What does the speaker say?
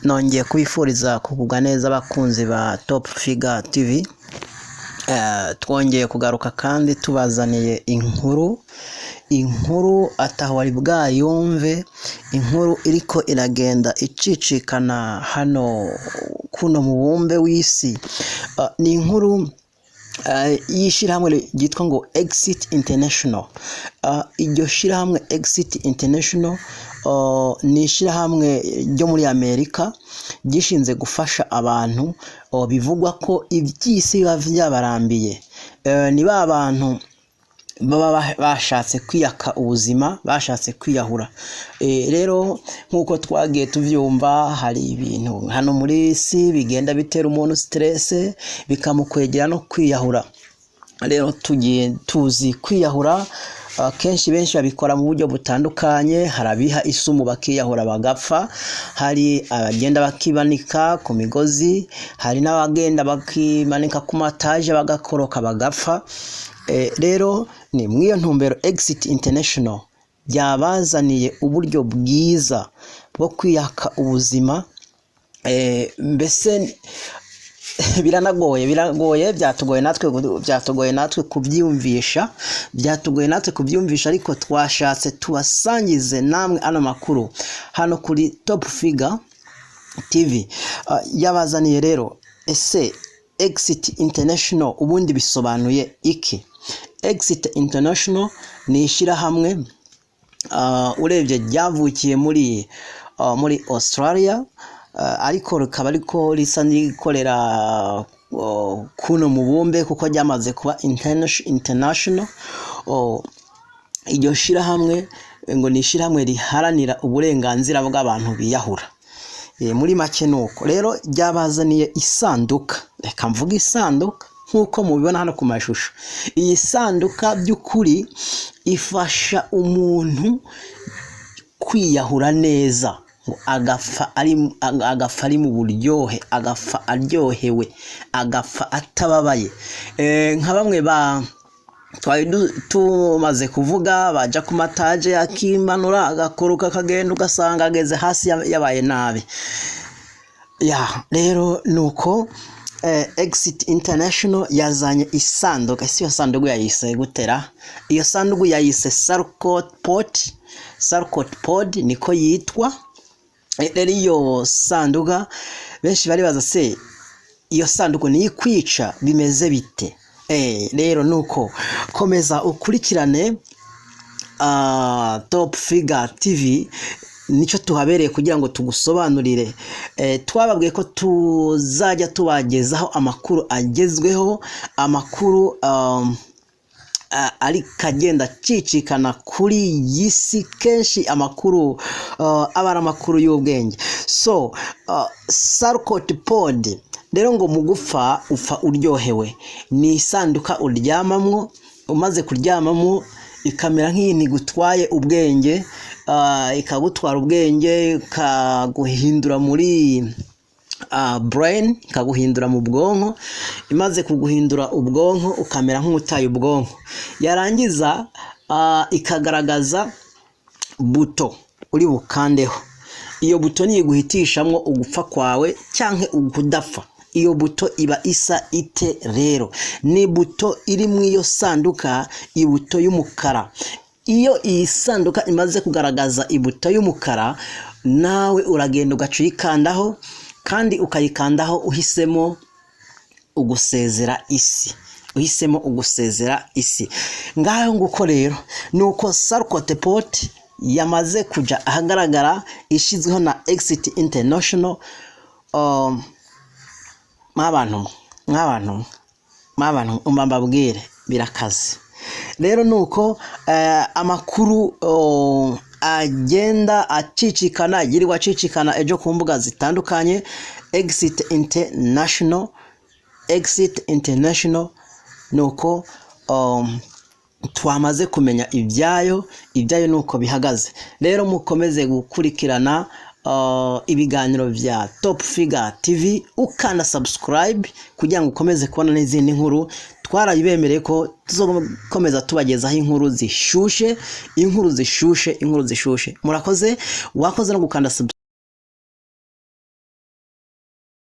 Nongeye kubifuriza kugubwa neza, abakunzi ba Top Figure TV. Twongeye kugaruka kandi tubazaniye inkuru ataho wari bwayumve, inkuru iriko iragenda icicikana hano kuno mubumbe w'isi. Ni inkuru y'ishirahamwe ryitwa ngo Exit International. Iryo shirahamwe Exit International ni ishirahamwe ryo muri Amerika ryishinze gufasha abantu bivugwa ko ivy'isi biba vyabarambiye. Ni ba bantu baba bashatse kwiyaka ubuzima, bashatse kwiyahura. Rero nk'uko twagiye tuvyumva, hari ibintu hano muri isi bigenda bitera umuntu stress, bikamukwegera no kwiyahura. Rero tugiye tuzi kwiyahura, kenshi benshi babikora mu buryo butandukanye. Hari abiha isumu bakiyahura bagapfa, hari abagenda bakimanika ku migozi, hari n'abagenda bakimanika ku mataje bagakoroka bagapfa. Rero ni mw'iyo ntumbero Exit International yabazaniye uburyo bwiza bwo kwiyaka ubuzima. Mbese biranagoye, biragoye, byatugoye natwe kubyiyumvisha, byatugoye natwe kubyiyumvisha, ariko twashatse tubasangize namwe ano makuru hano kuri Top Figure TV. Yabazaniye rero, ese Exit International ubundi bisobanuye iki? Exit International ni ishirahamwe urebye ryavukiye muri Australia, ariko rikaba ariko risa n'irikorera kuno mubumbe kuko ryamaze kuba international. Iryo shirahamwe ngo ni ishirahamwe riharanira uburenganzira bw'abantu biyahura. Muri make nuko rero ryabazaniye isanduka, reka mvuge isanduka nk'uko mubibona hano ku mashusho. Iyi sanduka by'ukuri ifasha umuntu kwiyahura neza, ngo agapfa ari mu buryohe, agapfa aryohewe, agapfa atababaye. Nka bamwe ba twari tumaze kuvuga baja ku mataje, akimanura, agakoroka, akagenda, ugasanga ageze hasi yabaye nabi. Ya rero nuko Exit International yazanye isanduku. Ese iyo sanduku yayise gutera? Iyo sanduku yayise Sarcot Pod, Sarcot Pod niko yitwa. Rero iyo sanduka benshi baribaza: se iyo sanduku niyo ikwica, bimeze bite? Rero nuko komeza ukurikirane Top Figure TV, nicyo tuhabereye kugira ngo tugusobanurire. Twababwiye ko tuzajya tubagezaho amakuru agezweho, amakuru ariko agenda acicikana kuri iyi si, kenshi amakuru aba ari amakuru y'ubwenge. So Sarcot Pod rero ngo mu gupfa upfa uryohewe. Ni isanduka uryamamwo, umaze kuryamamo ikamera nk'iyintu igutwaye ubwenge, ikagutwara ubwenge, ikaguhindura muri brain, ikaguhindura mu bwonko. Imaze kuguhindura ubwonko, ukamera nk'utaye ubwonko, yarangiza ikagaragaza buto uri bukandeho. Iyo buto niyo iguhitishamwo ugupfa kwawe cyangwa ukudapfa. Iyo buto iba isa ite? Rero ni buto iri mu iyo sanduka, ibuto y'umukara. Iyo iyi sanduka imaze kugaragaza ibuto y'umukara, nawe uragenda ugaca uyikandaho, kandi ukayikandaho uhisemo ugusezera isi, uhisemo ugusezera isi. Ngaho nguko rero ni uko Sarcot Pod yamaze kuja ahagaragara, ishyizweho na Exit International. Mw'abantu, umva mbabwire, birakaze. Rero ni uko amakuru agenda acicikana, yirirwa acicikana ejo ku mbuga zitandukanye. Exit International, Exit International, ni uko twamaze kumenya ibyayo, ni uko bihagaze. Rero mukomeze gukurikirana ibiganiro bya Top Figure TV, ukanda subscribe kugira ngo ukomeze kubona n'izindi nkuru. Twarabibemereye ko tuzokomeza tubagezaho inkuru zishushe, inkuru zishushe, inkuru zishushe. Murakoze, wakoze no gukanda subscribe.